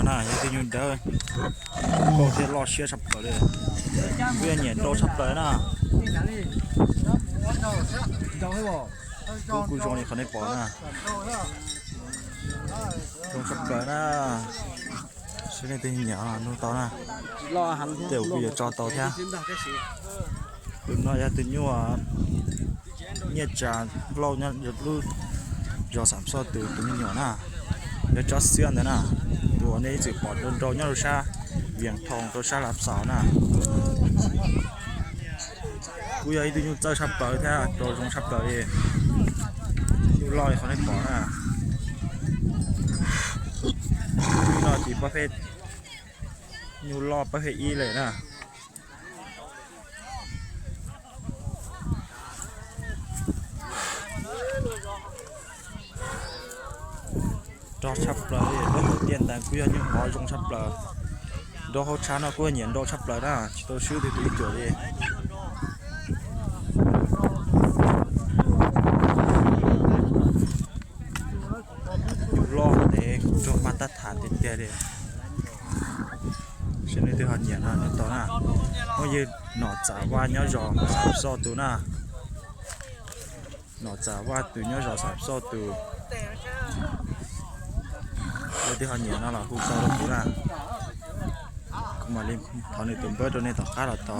Yog ib tug nyuj dawb, nkauj thiab loj siab tshaj plaws li. Kuj yog nyiam nrau tshaj plaws na. Kuj, kuj zoo li qhov nej pom na. Zoo tshaj plaws na. Saib nej twg nyiam nrau tau na. Tej zaum kuj yuav tso tau thiab. Tus no yog tus nyuj Nyiaj Tsa Lauj nyob lub zos Xam Xoj Tus, tus me nyuam na. Nyob tsob xwb ntawd na. Tus uas nej ib txwm pom nrau nrau nyob rau sab Vias Thoo rau sab Lav Xaus na. Kuj yog ib tug nyuj txawj tshaj plaws thiab rau zoo tshaj plaws li. Nyuj loj li qhov nej pom na. Nyuj no ces pab phej, nyuj loj pab phej ib li na. Rog tshaj plaws li, lub hauv tiaj ntees kuj yog nyuj hov zoo tshaj plaws. Nrau hauv tshav no kuj nyiam nrau tshaj plaws na, tsis tau swb twg tus ib cuam li. Nyuj loj ntev kuj raug mag tab tham tiag tiag li. Saib nej twg ho nyiam no nrau tau na. Phooj ywg Nom Txam Vaj nyob zos Xam Xoj Tus na. Nom Txam Vaj tus nyob zos Xam Xoj Tus. Leej twg ho nyiam no los hu tau rau kuv na. Kuv mam li thov nws tus npawb rau nej tom qab los tau.